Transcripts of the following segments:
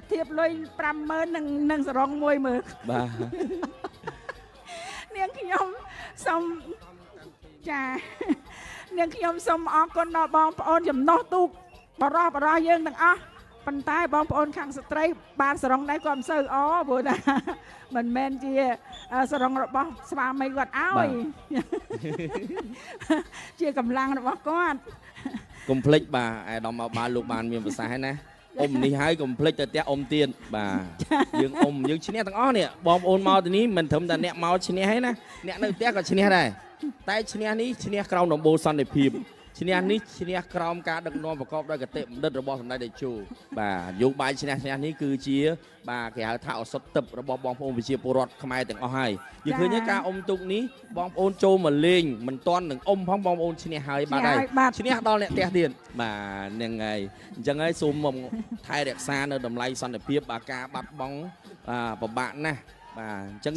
បធៀបលុយ50000នឹងសរងមួយមើល បាទ នាងខ្ញុំសូមចានាងខ្ញុំសូមអរគុណដល់បងប្អូនចំណោះទូកបរោះបរោះយើងទាំងអស់ប៉ុន្តែបងប្អូនខាងស្ត្រី បានសរងដែរក៏មិនសូវអព្រោះថាមិនមែនជាសរងរបស់ស្វាមីគាត់ឲ្យជាកម្លាំងរបស់គាត់ កុំភ្លេចបាទអាយដាមមកបានលោកបានមានប្រសាសន៍ហើយណាអ៊ំនេះហើយកុំភ្លេចទៅផ្ទះអ៊ំទៀតបាទយើងអ៊ំយើងឈ្នះទាំងអស់នេះបងប្អូនមកទីនេះមិនត្រឹមតែអ្នកមកឈ្នះហើយណាអ្នកនៅផ្ទះក៏ឈ្នះដែរតែឈ្នះនេះឈ្នះក្រោមដំបូលសន្តិភាពឈ្នះនេះឈ្នះក្រោមការដឹកនាំប្រកបដោយកតិបណ្ឌិតរបស់សម្ដេចតេជោបាទយោបាយឈ្នះឈ្នះនេះគឺជាបាទគេហៅថាឱសថទឹករបស់បងប្អូនប្រជាពលរដ្ឋខ្មែរទាំងអស់ហើយយើងឃើញទេការអុំទូកនេះបងប្អូនចូលមកលេងមិនទាន់នឹងអុំផងបងប្អូនឈ្នះហើយបាទហើយ បាទ ឈ្នះដល់អ្នកផ្ទះទៀតបាទហ្នឹងហើយអញ្ចឹងហើយសូមមកថែរក្សានៅតម្លៃសន្តិភាពបាទការបាត់បង់បាទពិបាកណាស់បាទអញ្ចឹង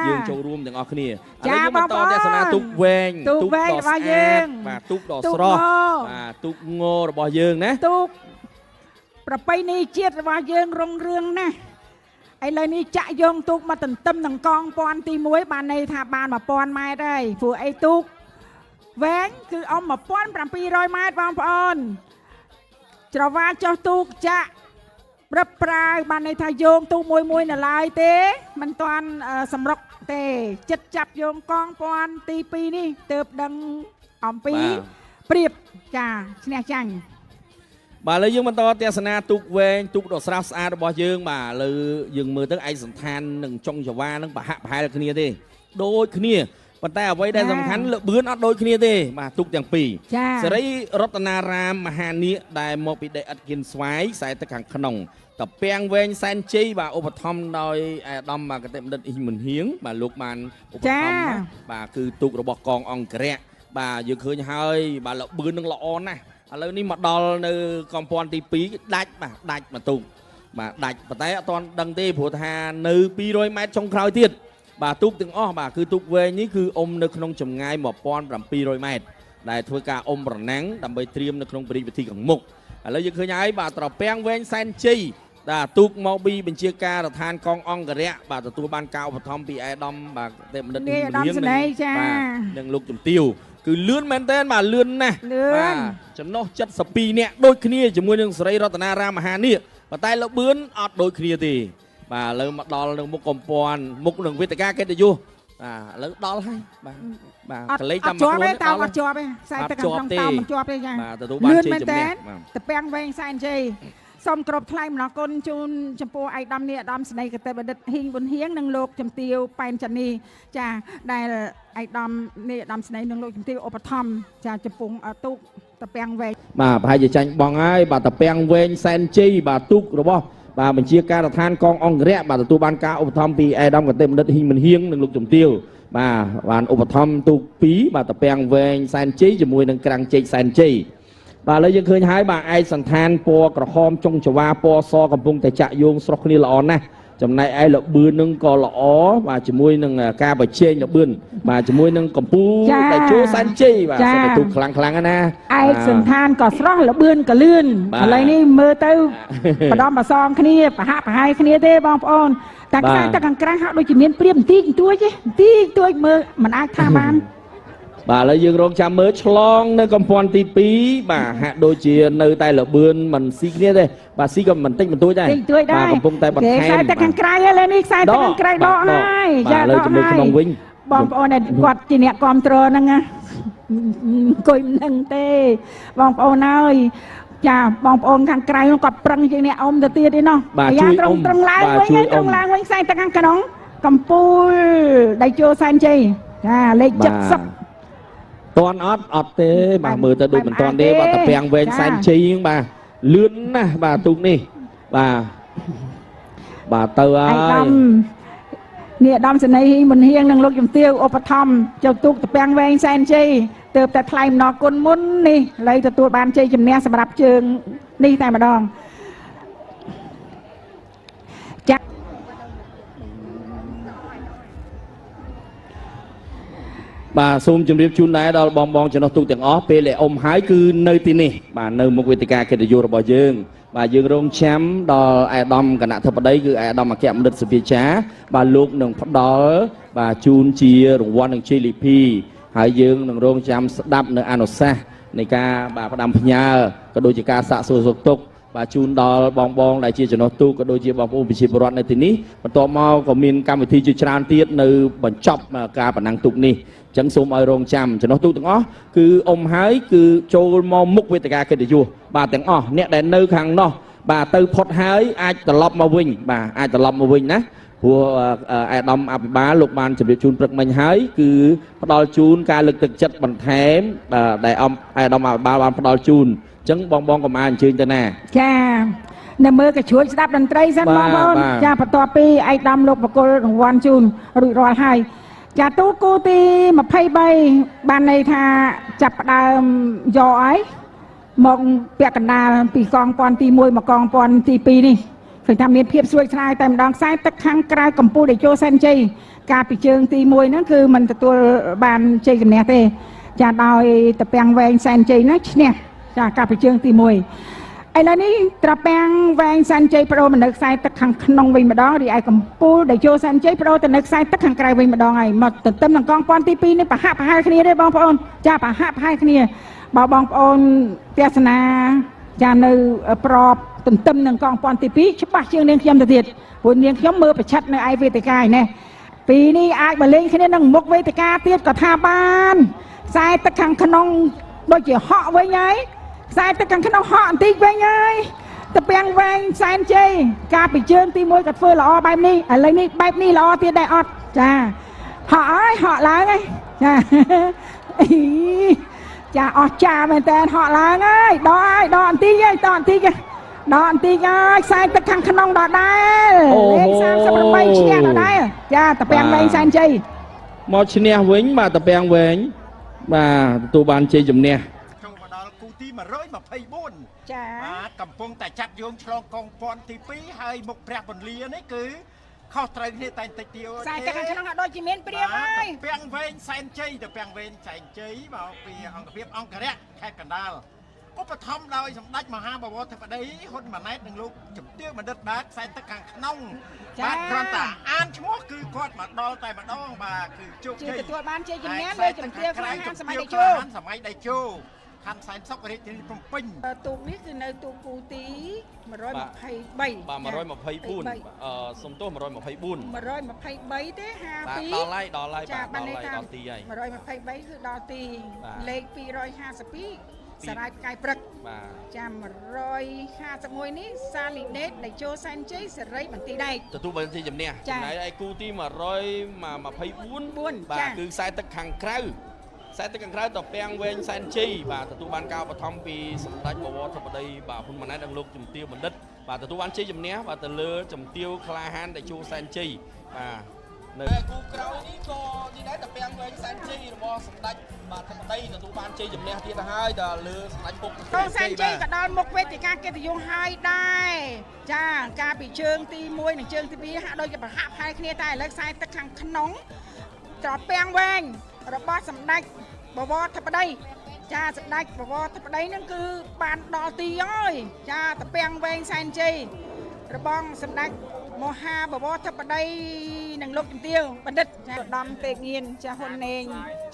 យើងចូលរួមទាំងអស់គ្នាឥឡូវយើងបន្តទស្សនាទូកវែង ទូកវែងរបស់យើង បាទទូកដ៏ ទូក ស្រស់ ង បាទទូកងរបស់យើងណា ទូកប្រពៃណីជាតិរបស់យើងរុងរឿងណាស់ឥឡូវនេះចាក់យោងទូកមកទន្ទឹមនឹងកងពាន់ទី1បានន័យថាបាន1000ម៉ែត្រហើយព្រោះអីទូកវែងគឺអុំ1700ម៉ែត្របងប្អូនច្រវាចុះទូកចាក់ប្រឹបប្រាវបានន័យថាយោងទូកមួយមួយនៅឡើយទេមិនទាន់សម្រុកទេចិត្តចាប់យោងកងពាន់ទី2នេះទើបដឹងអំពី បាទ ព្រៀបចាឈ្នះចាញ់ បាទឥឡូវយើងបន្តទស្សនាទូកវែងទូកដ៏ស្រស់ស្អាតរបស់យើងបាទឥឡូវយើងមើលទៅឯកសណ្ឋាននិងចុងចវានឹងប្រហាក់ប្រហែលគ្នាទេដូចគ្នាប៉ុន្តែអ្វីដែលសំខាន់លបឿនអត់ដូចគ្នាទេបាទទូកទាំងពីរ ចា សេរីរតនារាមមហានាគដែលមកពីដីឥដ្ឋគៀនស្វាយខ្សែទឹកខាងក្នុងតពាំងវែងសែនជ័យបាទឧបត្ថម្ភដោយអាដាមបាទគតិបណ្ឌិតអ៊ីងមុនហៀងបាទលោកបានឧបត្ថម្ភណាបាទគឺទូករបស់កងអង្គរៈបាទយើងឃើញហើយបាទលបឿននឹងល្អណាស់ឥឡូវនេះមកដល់នៅកំពន់ទី2ដាច់បាទដាច់មកទូកបាទដាច់ប៉ុន្តែអត់ទាន់ដឹងទេព្រោះថានៅ200ម៉ែត្រចុងក្រោយទៀតបាទទូកទាំងអស់បាទគឺទូកវែងនេះគឺអុំនៅក្នុងចម្ងាយ1700ម៉ែត្រ ដែលធ្វើការអុំប្រណាំងដើម្បីត្រៀមនៅក្នុងព្រះរាជពិធីខាងមុខឥឡូវយើងឃើញហើយបាទត្រពាំងវែងសែនជ័យបាទទូកមកពីបញ្ជាការដ្ឋានកងអង្គរៈបាទទទួលបានការឧបត្ថម្ភពីឯកឧត្តមបាទទេពបណ្ឌិត នាយឧត្តម ហ៊ឹង សេនីយ៍ចា បាទនិងលោកជំទាវគឺលឿនមែនតើបាទលឿនណាស់ លឿន បាទចំណុះ72នាក់ដូចគ្នាជាមួយនឹងសេរីរតនារាមមហានាគប៉ុន្តែលបឿនអត់ដូចគ្នាទេបាទឥឡូវមកដល់នឹងមុខកំព័ន្ធមុខនឹងវេទិកាកិត្តិយសបាទឥឡូវដល់ហើយបាទបាទ អត់ កលេច អត់ជា តាមមកខ្លួន ប់ទេតោ ដល់ អត់ជាប់ទេខ្សែទឹកខាងក្នុងតោមិនជាប់ទេចា បាទទទួលបាន លឿន ជ័យជំនះ មែនតើ បាទ តពាំងវែងសែនជ័យសូមគោរពថ្លែងអំណរគុណជូនចំពោះឯកឧត្តមនាយឧត្តមស្នេហ៍កតេបណ្ឌិតហ៊ីងប៊ុនហៀងនិងលោកជំទាវប៉ែនចានីចាដែលឯកឧត្តមនាយឧត្តមស្នេហ៍និងលោកជំទាវឧបត្ថម្ភចាចំពោះទូកតពាំងវែង បាទប្រហែលជាចាញ់បងហើយបាទតពាំងវែងសែនជ័យបាទទូករបស់បាទបញ្ជាការដ្ឋានកងអង្គរៈបាទទទួលបានការឧបត្ថម្ភពីឯកឧត្តមកតេបណ្ឌិតហ៊ីងមិនហៀងនិងលោកជំទាវបាទបានឧបត្ថម្ភទូក2បាទតពាំងវែងសែនជ័យជាមួយនឹងក្រាំងជែកសែនជ័យបាទឥឡូវយើងឃើញហើយបាទឯកសន្តានពណ៌ក្រហមចុងចវាពណ៌សកំពុងតែចាក់យោងស្រុះគ្នាល្អណាស់ចំណែកឯលបឿននឹងក៏ល្អបាទជាមួយនឹងការប្រជែងលបឿនបាទជាមួយនឹងកម្ពូល ចា តែជួសែនជ័យបាទ ចា សិតតែទូកខ្លាំងខ្លាំងៗណា ឯកសន្តានក៏ស្រស់លបឿនក៏លឿន បាទ ឥឡូវនេះមើលទៅបដំបសងគ្នាប្រហាក់ប្រហែលគ្នាទេបងប្អូនតែ បាទ ខ្សែទឹកខាងក្រៅហាក់ដូចជាមានព្រាមបន្តិចបន្តួចទេបន្តិចបន្តួចមើលមិនអាចថាបាន បាទឥឡូវយើងរងចាំមើលឆ្លងនៅកំពន់ទី2បាទហាក់ដូចជានៅតែលបឿនមិនស៊ីគ្នាទេបាទស៊ីក៏មិនតិចបន្តួចដែរ តិចបន្តួចដែរ បាទកំពុងតែបន្ គេ ថែម ខ្សែទឹកខាងក្រៅឥឡូវនេះខ្សែទឹកខាងក្រៅដកហើយ បាទឥឡូវជំនួយក្នុងវិញ បងប្អូនដែលគាត់ជាអ្នកគ្រប់គ្រងហ្នឹងណាអង្គុយមិនដឹងទេបងប្អូនហើយចាបងប្អូនខាងក្រៅហ្នឹងគាត់ប្រឹងជាងអ្នកអុំទៅទៀតឯណោះ បាទ អាយ៉ាត្រ ជួយអុំ ង់ត្រង់ឡើង បាទ វិញ ជួយអុំ ហើយត្រង់ឡើងវិញខ្សែទឹកខាងក្នុងកំពូលដៃជោសែនជ័យចាលេខ បាទ 70 តន់អត់អត់ទេបាទមើលទៅដូចមិនតន់ទេ បែប បាទតាពាំងវែង ចា សែនជ័យហ្នឹងបាទលឿនណាស់បាទទូកនេះបាទបាទទៅហើ ឯកឧ យ ត្តមនេះឧត្តមសេនីយ៍មុនហៀងនិងលោកជំទាវឧបត្ថម្ភចៅទូកតាពាំងវែងសែនជ័យទើបតែថ្លែងអំណរគុណមុននេះឥឡូវទទួលបានជ័យជំនះសម្រាប់ជើងនេះតែម្ដងចា បាទសូមជម្រាបជូនដែរដល់បងបងចំណុះទូកទាំងអស់ពេលដែលអ៊ំហើយគឺនៅទីនេះបាទនៅមុខវេទិកាកិត្តិយសរបស់យើងបាទយើងរងចាំដល់ឯកឧត្តមគណៈធិបតីគឺឯកឧត្តមអគ្គបណ្ឌិតសភាចាបាទលោកនឹងផ្ដល់បាទជូនជារង្វាន់និងជ័យលាភីហើយយើងនឹងរងចាំស្ដាប់នៅអនុសាសន៍នៃការបាទផ្ដាំផ្ញើក៏ដូចជាការសាកសួរសុខទុក្ខបាទជូនដល់បងបងដែលជាចំណុះទូកក៏ដូចជាបងប្អូនប្រជាពលរដ្ឋនៅទីនេះបន្ទាប់មកក៏មានកម្មវិធីជាច្រើនទៀតនៅបញ្ចប់ការប្រណាំងទូកនេះអញ្ចឹងសូមឲ្យរងចាំចំណុះទូកទាំងអស់គឺអ៊ំហើយគឺចូលមកមុខវេទិកាកិត្តិយសបាទទាំងអស់អ្នកដែលនៅខាងនោះបាទទៅផុតហើយអាចត្រឡប់មកវិញបាទអាចត្រឡប់មកវិញណាព្រោះឯកឧត្តមអភិបាលលោកបានជម្រាបជូនព្រឹកមិញហើយគឺផ្ដល់ជូនការលើកទឹកចិត្តបន្ថែមដែលឯកឧត្តមអភិបាលបានផ្ដល់ជូនអញ្ចឹងបងបងកុំអានអញ្ជើញទៅណា ចានៅមើលកជ្រួចស្ដាប់តន្ត្រីសិនបងប្អូនចាបន្ទាប់ពីឯកឧត្តមលោកបកុលរង្វាន់ជូនរួចរាល់ហើយចាទូគូទី23បានន័យថាចាប់ផ្ដើមយកហើយមកពាក់កណ្ដាលពីកងពាន់ទី1មកកងពាន់ទី2នេះឃើញថាមានភាពស្រួយស្រាយតែម្ដងខ្សែទឹកខាងក្រៅកំពូលតេជោសែនជ័យកាលពីជើងទី1ហ្នឹងគឺមិនទទួលបានជ័យជំនះទេចាដោយតពាំងវែងសែនជ័យណាឈ្នះចាកាលពីជើងទី1ឥឡូវនេះត្រពាំងវែងសែនជ័យបដូរមកនៅខ្សែទឹកខាងក្នុងវិញម្ដងរីឯកំពូលតេជោសែនជ័យបដូរទៅនៅខ្សែទឹកខាងក្រៅវិញម្ដងហើយមកទន្ទឹមនឹងកងពាន់ទី2នេះប្រហាក់ប្រហែលគ្នាទេបងប្អូនចាប្រហាក់ប្រហែលគ្នាបើបងប្អូនទស្សនាចានៅប្របទន្ទឹមនឹងកងពាន់ទី2ច្បាស់ជាងនាងខ្ញុំទៅទៀតព្រោះនាងខ្ញុំមើលប្រឆិតនៅឯវេទិកាឯនេះពីនេះអាចមកលេងគ្នានឹងមុខវេទិកាទៀតក៏ថាបានខ្សែទឹកខាងក្នុងដូចជាហក់វិញហើយខ្សែទឹកខាងក្នុងហក់បន្តិចវិញហើយតពាំងវែងសែនជ័យកាលពីជើងទី1ក៏ធ្វើល្អបែបនេះឥឡូវនេះបែបនេះល្អទៀតដែរអត់ចាហក់ហើយហក់ឡើងហើយចាចាអស់ចាមែនតើហក់ឡើងហើយដកហើយដកបន្តិចហើយដកបន្តិចដកបន្តិចហើយខ្សែទឹកខាងក្នុងដដែលលេខ38ឈ្នះដដែលចាតពាំងវែងសែនជ័យ មកឈ្នះវិញបាទតពាំងវែងបាទទទួលបានជ័យជំនះ ចូលមកដល់គូទី124ចាបាទកំពុងតែចាប់យោងឆ្លងកងពាន់ទី2ហើយមុខព្រះពន្លានេះគឺខុសត្រូវគ្នាតែបន្តិចទៀត ខ្សែទឹកខាងក្នុងក៏ដូចជាមានព្រាមហើយ តពាំងវែងសែនជ័យតពាំងវែងសែនជ័យមកពីអង្គភាពអង្គរៈខេត្តកណ្ដាលឧបត្ថម្ភដោយសម្ដេចមហាបវរធិបតីហ៊ុនម៉ាណែតនិងលោកជំទាវបណ្ឌិតបាទខ្សែទឹកខាងក្នុងបាទគ្រាន់តែអានឈ្មោះគឺគាត់មកដល់តែម្ដងបាទគឺជោគជ័យ ជាទទួលបានជ័យជំនះលើជំទាវក្លាហានសម័យតេជោ សម័យតេជោខណ្ឌសែនសុខរាជធានីភ្នំពេញ ទូកនេះគឺនៅទូកគូទី123 បាទ124អឺសុំទោស124 123ទេ52 បាទដល់ហើយដល់ហើយបាទដល់ហើយដល់ទីហើយ 123គឺដល់ទីលេខ252សារាយផ្កាយព្រឹក បាទ ចា151នេះសាលីដេតតេជោសែនជ័យសេរីបន្ទីដែក ទទួលបានជ័យជំនះចំណែកឯគូទី124បាទគឺខ្សែទឹកខាងក្រៅខ្សែទឹកខាងក្រៅតពាំងវែងសែនជ័យបាទទទួលបានការឧបត្ថម្ភពីសម្ដេចបវរធិបតីបាទហ៊ុនម៉ាណែតនិងលោកជំទាវបណ្ឌិតបាទទទួលបានជ័យជំនះបាទទៅលើជំទាវក្លាហានតេជោសែនជ័យបាទនៅគូក្រោយនេះក៏នេះដែរតពាំងវែងសែនជ័យរបស់សម្ដេចបាទធិបតីទទួលបានជ័យជំនះទៀតទៅហើយដល់លើសម្ដេចពុក កងសែនជ័យក៏ដល់មុខវេទិកាកិត្តិយសហើយដែរចាកាលពីជើងទី1និងជើងទី2ហាក់ដូចជាប្រហាក់ប្រហែលគ្នាតែឥឡូវខ្សែទឹកខាងក្នុងត្រពាំងវែងរបស់សម្ដេចបវរធិបតីចាសម្ដេចបវរធិបតីនឹងគឺបានដល់ទីហើយចាត្រពាំងវែងសែនជ័យរបស់សម្ដេចមហាបវរធិបតីនិងលោកជំទាវបណ្ឌិតចាឧត្តមទេពងៀនចាហ៊ុនណេង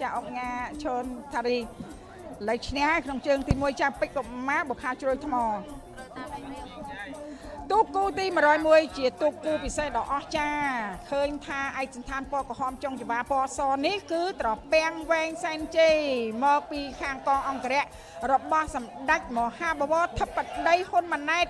ចាអុកញ៉ាឈុនថារីលើឈ្នះក្នុងជើងទី1ចាពេជ្រកុមារបុខាជ្រោយថ្មទូកគូទី101ជាទូកគូពិសេសដ៏អស្ចារ្យឃើញថាឯកសណ្ឋានពណ៌ក្រហមចុងច្បារពណ៌សនេះគឺត្រពាំងវែងសែនជ័យមកពីខាងកងអង្គរៈរបស់សម្ដេចមហាបវរធិបតីហ៊ុនម៉ាណែត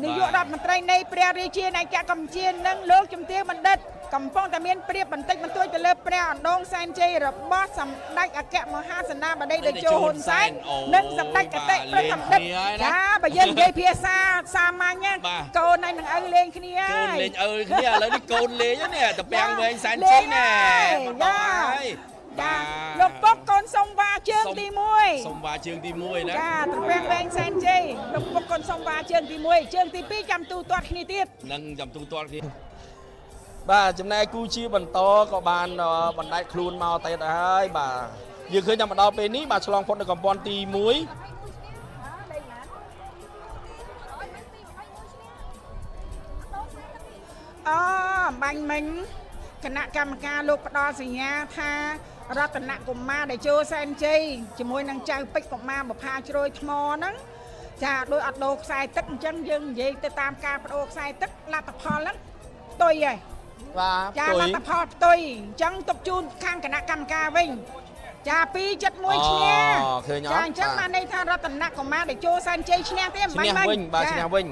នាយករដ្ឋមន្ត្រីនៃព្រះរាជាណាចក្រកម្ពុជានិងលោកជំទាវបណ្ឌិតកំពុងតែមានព្រៀបបន្តិចបន្តួចទៅលើព្រះអណ្ដូងសែនជ័យរបស់សម្ដេចអគ្គមហាសេនាបតីតេជោហ៊ុនសែននិងសម្ដេចកតិប្រធមបណ្ឌិតចាបើយើងនិយាយភាសាសាមញ្ញកូនឯងនឹងឪលេងគ្នា កូនលេងឪគ្នាឥឡូវនេះកូនលេងនេះតពាំងវែងសែនជ័យណែមកដល់ហើយ ចាលោកពុកកូនសុំវ៉ាជើងទី1 សុំវ៉ាជើងទី1ណា ចាត្រពាំងវែងសែនជ័យលោកពុកកូនសុំវ៉ាជើងទី1ជើងទី2ចាំទូទាត់គ្នាទៀត នឹងចាំទូទាត់គ្នា បាទចំណែកគូជាបន្តក៏បានបណ្ដែតខ្លួនមកតែទៅហើយបាទយើងឃើញតែមកដល់ពេលនេះបាទឆ្លងផុតនៅកម្ពន្ធទី1 អូបាញ់មិញគណៈកម្មការលោកផ្ដល់សញ្ញាថារតនកុមារដែលចូលសែនជ័យជាមួយនឹងចៅពេជ្រកុមារបផាជ្រោយថ្មហ្នឹងចាដោយអត់ដូរខ្សែទឹកអញ្ចឹងយើងនិយាយទៅតាមការបដូរខ្សែទឹកលទ្ធផលហ្នឹងផ្ទុយហើយ បាទ ចាលទ្ធផលផ្ទុយអញ្ចឹងទុកជូនខាងគណៈកម្មការវិញចា271ឈ្នះចាអញ្ចឹងបានន័យថារតនកុមារដែលចូលសែនជ័យឈ្នះទេ ឈ្នះវិញបាទឈ្នះវិញ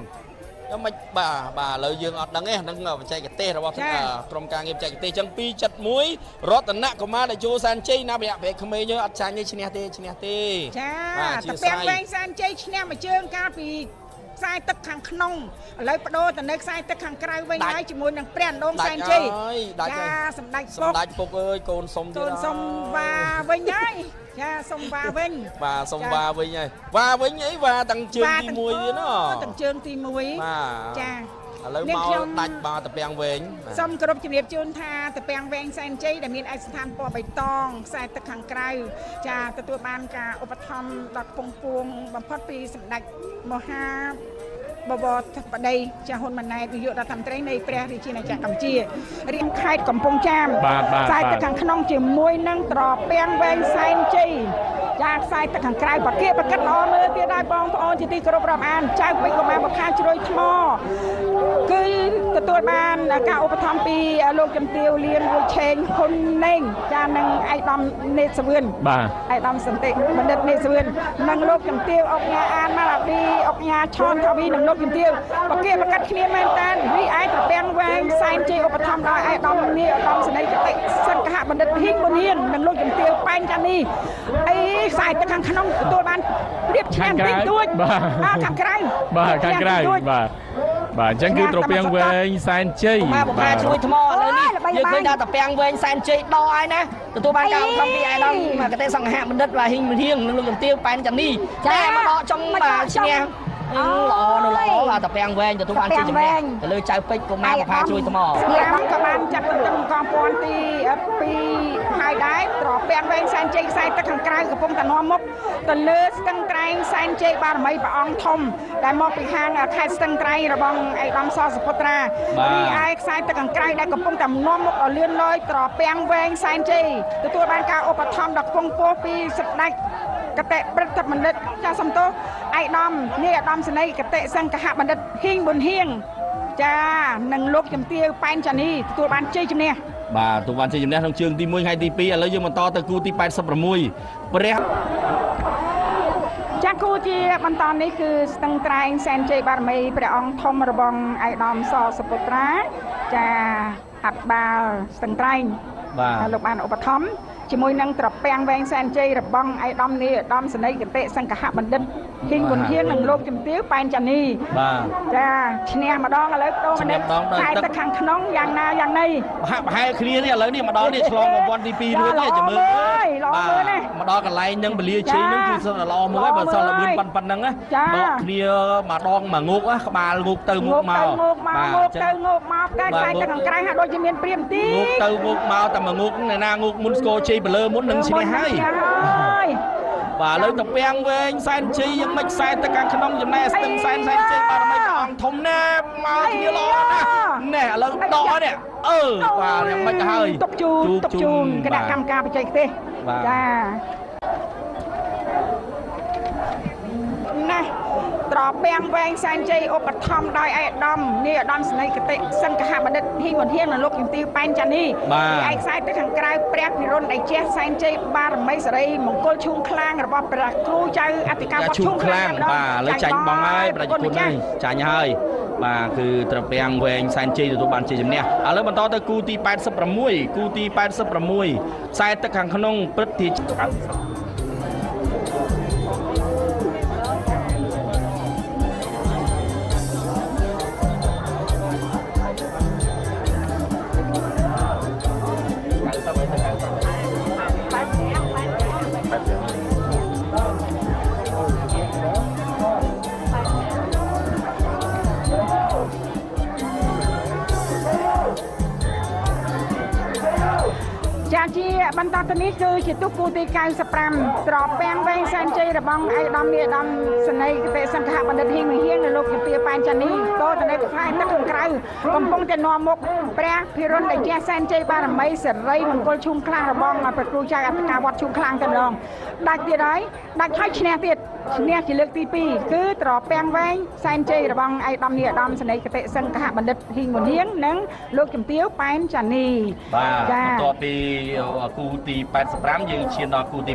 ខ្ញុំមិនបាទបាទឥឡូវយើងអត់ដឹងទេហ្នឹងបច្ចេកទេសរបស់ក្រុមការងារបច្ចេកទេសអញ្ចឹង271រតនកុមារដែលចូលសែនជ័យណារយៈពេលក្មេងយើងអត់ចាញ់ទេឈ្នះទេឈ្នះទេ ចាតាពាំងវែងសែនជ័យឈ្នះមួយជើងកាលពីខ្សែទឹកខាងក្នុងឥឡូវបដូរទៅនៅខ្សែទឹកខាងក្រៅវិញហើយជាមួយនឹងព្រះអណ្ដូងសែនជ័យចាសម្ដេចពុក សម្ដេចពុកអើយកូនសុំទៀត កូនសុំវ៉ាវិញហើយចាសុំវ៉ាវិញ បាទសុំវ៉ាវិញហើយវ៉ាវិញអីវ៉ាតាំងជើងទី1ទៀតណ តាំងជើងទី1 បាទ ចា ឥឡូវមកដាច់បាទតាពាំងវែង សូមគោរពជំរាបជូនថាតាពាំងវែងសែនជ័យដែលមានឯកសណ្ឋានពណ៌បៃតងខ្សែទឹកខាងក្រៅចាទទួលបានការឧបត្ថម្ភដល់ពងពួងបំផុតពីសម្ដេចមហាបវរធិបតីចាហ៊ុនម៉ាណែតនាយករដ្ឋមន្ត្រីនៃព្រះរាជាណាចក្រកម្ពុជារៀងខេត្តកំពង់ចាមខ្សែទឹកខាងក្នុងជាមួយនឹងត្រពាំងវែងសែនជ័យចាខ្សែទឹកខាងក្រៅបកាបកិតល្អមើលទៀតដែរបងប្អូនជាទីគោរពរាប់អានចៅពេជ្រកុមារបខាជ្រោយថ្មគឺទទួលបានការឧបត្ថម្ភពីលោកជំទាវលៀនវុឆេងហ៊ុនណេងចានិងឯកឧត្តមនេតសវឿន បាទ ឯកឧត្តមសន្តិបណ្ឌិតនេតសវឿននិងលោកជំទាវអុកញ៉ាអានម៉ាឡាឌីអុកញ៉ាឆនថាវីនិងលោកជំទាវបកាបកិតគ្នាមែនតើរីឯត្រពាំងវែងសែនជ័យឧបត្ថម្ភដោយឯកឧត្តមនាយឧត្តមសេនីយ៍គតិសង្ឃបណ្ឌិតហ៊ីងប៊ុនហៀងនិងលោកជំទាវប៉ែនចានីអីខ្សែទឹកខាងក្នុងទទួលបានព្រៀបឈ្នះតិចតួចបាទខាងក្រៅ បាទខាងក្រៅបាទបាទអញ្ចឹងគឺត្រពាំងវែងសែនជ័យ បាទបកាជួយថ្មឥឡូវនេះយើងឃើញថាត្រពាំងវែងសែនជ័យដកហើយណាទទួលបានការឧបត្ថម្ភពីឯកឧត្តមគតិសង្ឃបណ្ឌិតបាទហ៊ីងហ៊ៀងនិងលោកជំទាវប៉ែនចានីតែមកដកចុងបាទឈ្នះល្អនៅល្អបាទត្រពាំងវែងទទួលបានជ័យជំនះទៅលើចៅពេជ្រកុមារបផាជួយថ្ម ស្លាប់ក៏បានចាត់ទន្ទឹមកងពាន់ទី2ហើយដែរត្រពាំងវែងសែនជ័យខ្សែទឹកខាងក្រៅកំពុងតែនាំមុខទៅលើស្ទឹងត្រែងសែនជ័យបារមីព្រះអង្គធំដែលមកពីខាងខេត្តស្ទឹងត្រែងរបស់ឯកឧត្តមសសុពុត្រារីឯខ្សែទឹកខាងក្រៅដែលកំពុងតែនាំមុខដល់លឿនលយត្រពាំងវែងសែនជ័យទទួលបានការឧបត្ថម្ភដល់ខ្ពង់ខ្ពស់ពីសម្ដេចគតិព្រឹទ្ធបណ្ឌិតចាសំទោសឯកឧត្តមនាយឧត្តមសេនីយ៍គតិសង្ឃបណ្ឌិតហ៊ីងប៊ុនហៀងចានិងលោកជំទាវប៉ែនចានីទទួលបានជ័យជំនះ បាទទទួលបានជ័យជំនះក្នុងជើងទី1ថ្ងៃទី2ឥឡូវយើងបន្តទៅគូទី86ព្រះ ចាគូជាបន្តនេះគឺស្ទឹងត្រែងសែនជ័យបារមីព្រះអង្គធំរបស់ឯកឧត្តមសសុពុត្រាចាអភិបាលស្ទឹងត្រែង បាទ លោកបានឧបត្ថម្ភជាមួយនឹងត្រពាំងវែងសែនជ័យរបស់ឯកឧត្តមនាយឧត្តមសេនីយ៍គតិសង្ឃបណ្ឌិតហ៊ីងប៊ុនហៀងនិងលោកជំទាវប៉ែនចានី បាទ ចាឈ្នះម្ដងឥឡូវបដូរម្ដងតែទឹកខាងក្នុងយ៉ាងណាយ៉ាងណី ហាក់ប្រហែលគ្នានេះឥឡូវនេះមកដល់នេះឆ្លងប្រព័ន្ធទី2រួចនេះចាំមើល ល្អមើលណា មកដល់កន្លែងនឹងពលាជ័យនឹងគឺសុទ្ធតែល្អមើលហើយបើសល់លឿនប៉ុណ្ណឹងណាដកគ្នាម្ដងមួយងោកក្បាលងោកទៅងោកមក ងោកទៅងោកមកតែខ្សែទឹកខាងក្រៅហាក់ដូចជាមានព្រាមទី ងោកទៅងោកមកតែមួយងោកណាងោកមុនស្គរជ័យបលើមុននឹងឈ្នះហើយ បាទឥឡូវតាពាំងវែងសែនជ័យយ៉ាងម៉េចខ្សែទឹកខាងក្នុងចំណែកស្ទឹងសែនសែនជ័យបារមីព្រះអង្គធំណាស់មកគ្នាល្អណាស់ណែឥឡូវដកនេះអឺបាទយ៉ាងម៉េចទៅហើយ ទុកជូនទុកជូនគណៈកម្មការបច្ចេកទេសចាណាស់ត្រពាំងវែងសែនជ័យឧបត្ថម្ភដោយឯកឧត្តមនាយឧត្តមសេនីយ៍គតិសង្ឃបណ្ឌិតហ៊ីងវុនហ៊ាននិងលោកជំទាវប៉ែនចានីឯកខ្សែទឹកខាងក្រៅព្រះភិរុណដែលជះសែនជ័យបារមីសេរីមង្គលឈូងខ្លាំងរបស់ព្រះគ្រូចៅអធិការវត្តឈូងខ្លាំង បាទឥឡូវចាញ់បងហើយប្រជាជននេះចាញ់ហើយបាទគឺត្រពាំងវែងសែនជ័យទទួលបានជ័យជំនះឥឡូវបន្តទៅគូទី86គូទី86ខ្សែទឹកខាងក្នុងព្រឹទ្ធា ចាជាបន្តទៅនេះគឺជាទូគូទី95ត្រពាំងវែងសែនជ័យរបស់ឯកឧត្តមនាយឧត្តមសេនីយ៍គតិសង្ឃបណ្ឌិតហ៊ីងវិហៀងនិងលោកជំទាវប៉ែនចានីតទៅនៅខ្សែទឹកខាងក្រៅកំពុងតែនាំមុខព្រះភិរុណដែលជាសែនជ័យបារមីសេរីមង្គលឈូងខ្លាំងរបស់ព្រះគ្រូចៅអធិការវត្តឈូងខ្លាំងតែម្ដងដាច់ទៀតហើយដាច់ហើយឈ្នះទៀតឈ្នះជាលើកទី2គឺត្រពាំងវែងសែនជ័យរបស់ឯកឧត្តមនាយឧត្តមសេនីយ៍គតិសង្ឃបណ្ឌិតហ៊ីងវិហៀងនិងលោកជំទាវប៉ែនចានី បាទ ចា បន្ទាប់ពីគូទី85យើងឈានដល់គូទី